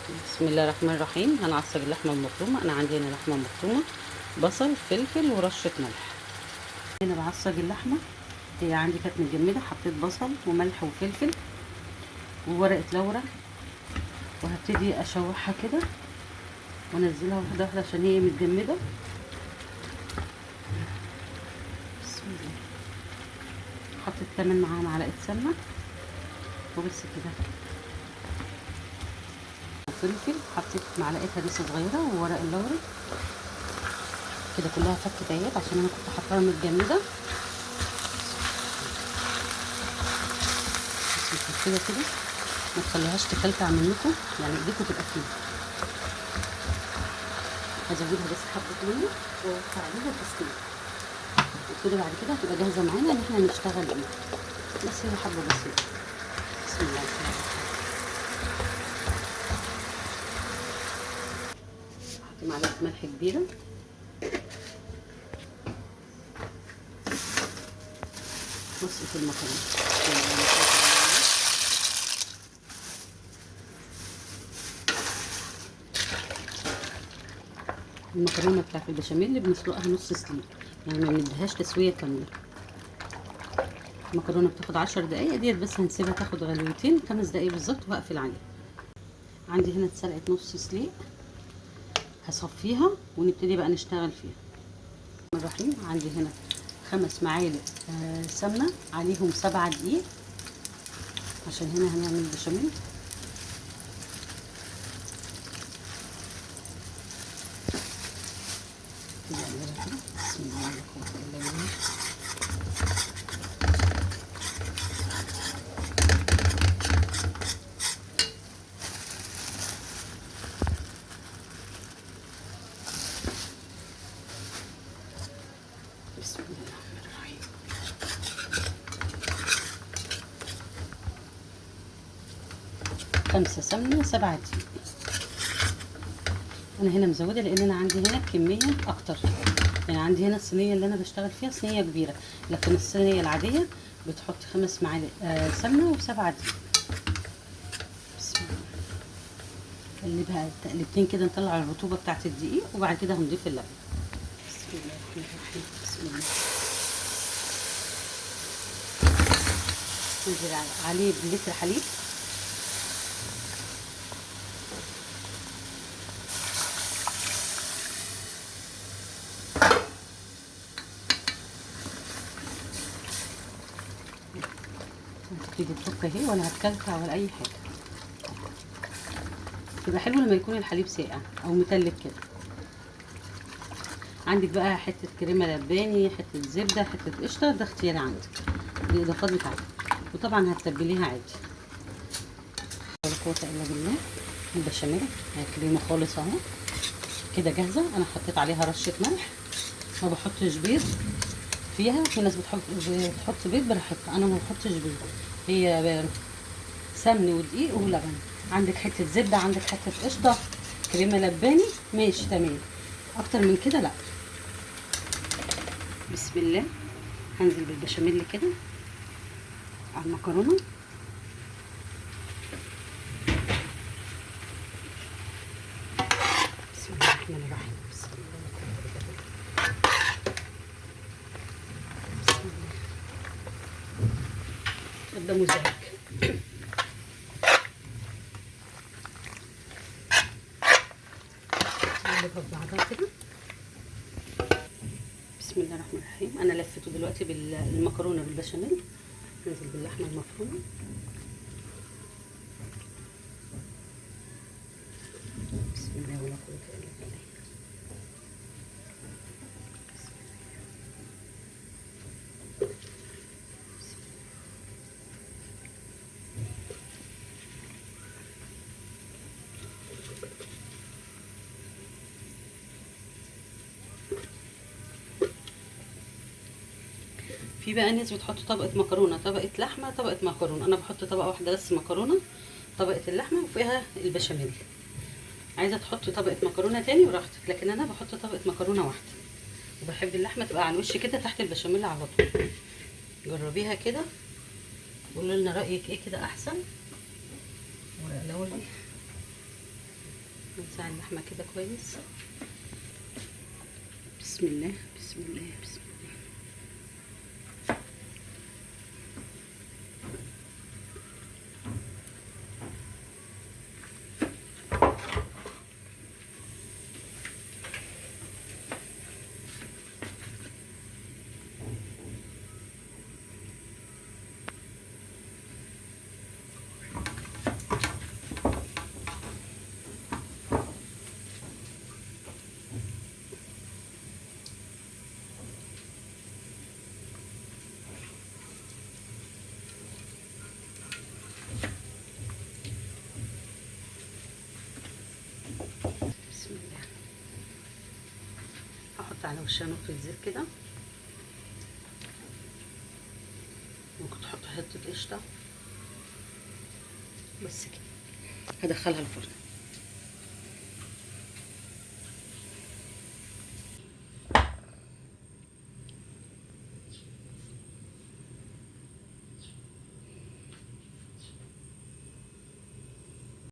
بسم الله الرحمن الرحيم. هنعصج اللحمة المفرومه. انا عندي هنا لحمه مفرومه، بصل، فلفل، ورشه ملح. هنا بعصج اللحمة، هي عندي كانت متجمده، حطيت بصل وملح وفلفل وورقة لورا، وهبتدي اشوحها كده وانزلها واحدة واحدة عشان هي متجمده. بسم الله. حطيت كمان معاها معلقه سمنه وبس كده. فلفل، حطيت معلقه هريسه صغيرة وورق اللوري كده، كلها فكت اهيت عشان انا كنت حاطاها متجمده. كده كده ما تخليهاش تكلكع منكم، يعني ايديكم تبقى فيها. هزودها بس حبه مية واوطي عليها تستوي وكده. بعد كده هتبقى جاهزة معانا ان احنا نشتغل بيها، بس هي حبه بسيطة. بسم الله الرحمن الرحيم. احط معلقه ملح كبيرة، واسقط المكرونه. المكرونه بتاعت البشاميل اللي بنسلقها نص سليق، يعني ما بنديهاش تسويه كاملة. المكرونه بتاخد 10 دقايق ديت، بس هنسيبها تاخد غلوتين 5 دقايق بالظبط وهقفل عليها. عندي هنا اتسلقت نص سليق، هصفيها ونبتدي بقى نشتغل فيها. الرحيم. عندي هنا 5 معالق سمنه، عليهم 7 دقيق عشان هنا هنعمل بشاميل. بسم الله الرحمن الرحيم. بسم الله الرحمن الرحيم. 5 سمنة 7 دقيق. انا هنا مزوده لان انا عندي هنا كمية اكتر، يعني عندي هنا الصينية اللي انا بشتغل فيها صينية كبيرة، لكن الصينية العادية بتحط 5 معالق سمنه و7 دقيق. بسم الله. نقلبها تقلبتين كده، نطلع الرطوبة بتاعت الدقيق، وبعد كده هنضيف اللبن. بسم الله الرحمن الرحيم. بسم الله. ننزل عليه بلتر حليب. هتبتدي تفك اهي، ولا هتكلكع ولا اي حاجة. تبقى حلو لما يكون الحليب ساقع او متلج كده. عندك بقى حتة كريمة لباني، حتة زبدة، حتة قشطه، ده اختياري عندك، دي الاضافات بتاعتك، وطبعا هتتبليها عادي. ولا قوة الا بالله. البشاميل هي كريمة خالص اهو كده جاهزة. انا حطيت عليها رشه ملح، ما بحطش بيض فيها. في ناس بتحط بيض براحتها، انا ما بحطش بيض. هي سمن ودقيق ولبن. عندك حتة زبدة، عندك حتة قشطه، كريمة لباني، ماشي تمام. اكتر من كده لا. بسم الله. هنزل بالبشاميل كده على المكرونه. بسم الله الرحمن الرحيم. بسم الله. بسم الله. ده مزعج. نقلبها في بعضها كده. بسم الله الرحمن الرحيم. انا لفيته دلوقتي بالمكرونه بالبشاميل. ننزل باللحمه المفرومه. بسم الله ولا قوة الا بالله. بسم الله. بسم الله. في بقى ناس بتحط طبقه مكرونه، طبقه لحمه، طبقه مكرونه. انا بحط طبقه واحدة بس مكرونه، طبقه اللحمة وفيها البشاميل. عايزه تحطي طبقه مكرونه تاني براحتك، لكن انا بحط طبقه مكرونه واحدة، وبحب اللحمة تبقى على الوش كده تحت البشاميل على طول. جربيها كده قولوا لنا رايك ايه كده احسن. ورق لوري. نوزع اللحمة كده كويس. بسم الله بسم الله بسم الله. بسم الله. هحط على وشها نقطة زيت كده، ممكن تحط حتة قشطة بس كده. هدخلها الفرن.